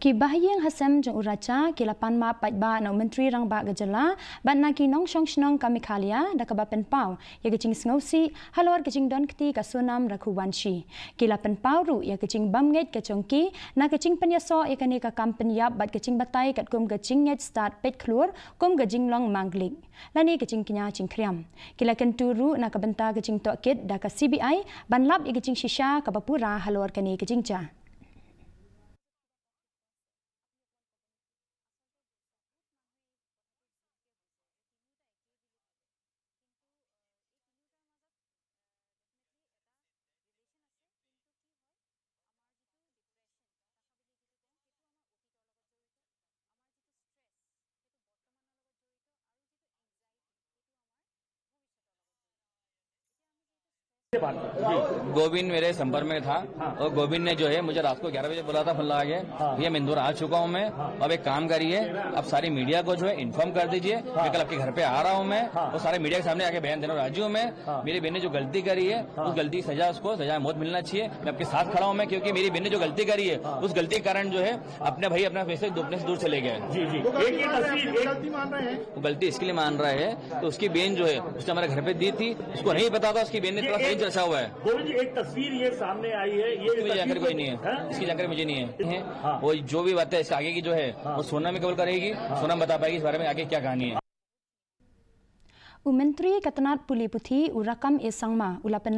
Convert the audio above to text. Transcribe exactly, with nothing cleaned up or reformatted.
Ki bahaïing hasem jong u Raja ki la pan map paidbah na u Myntri Rangbah ka jylla bad na ki nongshong shnong ka Meghalaya da kaba pynpaw ïa ka jingsngewsih halor ka jingdon kti ka Sonam Raghuvanshi. Ki la pynpaw ruh ïa ka jingbymngeit ka jong ki na ka jingpynïasoh ïa kane ka kam pynïap bad ka jingbatai katkum ka jingngeit stad peit khlur kum ka jinglong manglik lane ka jingkñia jingkhriam. Ki la kyntu ruh na ka bynta ka jingtohkit da ka C B I ban lap ïa ka jingshisha kaba pura halor kane ka jingjia. गोविंद मेरे संपर्क में था और गोविंद ने जो है मुझे रात को ग्यारह बजे बुलाया था, फोन लगा के, "भैया, मैं इंदौर आ चुका हूँ मैं, अब एक काम करिए, अब सारी मीडिया को जो है इन्फॉर्म कर दीजिए, मैं कल आपके घर पे आ रहा हूँ मैं, और सारे मीडिया के सामने आके बयान देना राजी हूँ मैं। मेरी बहन ने जो गलती करी है, उस गलती की सजा, उसको सजा मौत मिलना चाहिए। मैं आपके साथ खड़ा हूँ मैं, क्योंकि मेरी बहन ने जो गलती करी है, उस गलती के कारण जो है अपने भाई अपना वैसे अपने से दूर चले गए।" जी जी एक ये तस्वीर एक गलती मान रहे हैं वो गलती इसके लिए मान रहा है कि उसकी बहन जो है, उसने हमारे घर पे दी थी, उसको नहीं पता था उसकी बहन ने इतना सही रचा हुआ है। गोविंद जी, एक तस्वीर ये सामने आई है, ये इसकी जानकारी कोई नहीं है, इसकी जानकारी मुझे नहीं है। वो जो भी बात है, इसके आगे की जो है, वो सोनम ही कबूल करेगी, सोनम बता पाएगी इस बारे में आगे क्या कहानी है। U Myntri ka tnat pule puthi u Rakkam A Sangma u la pyn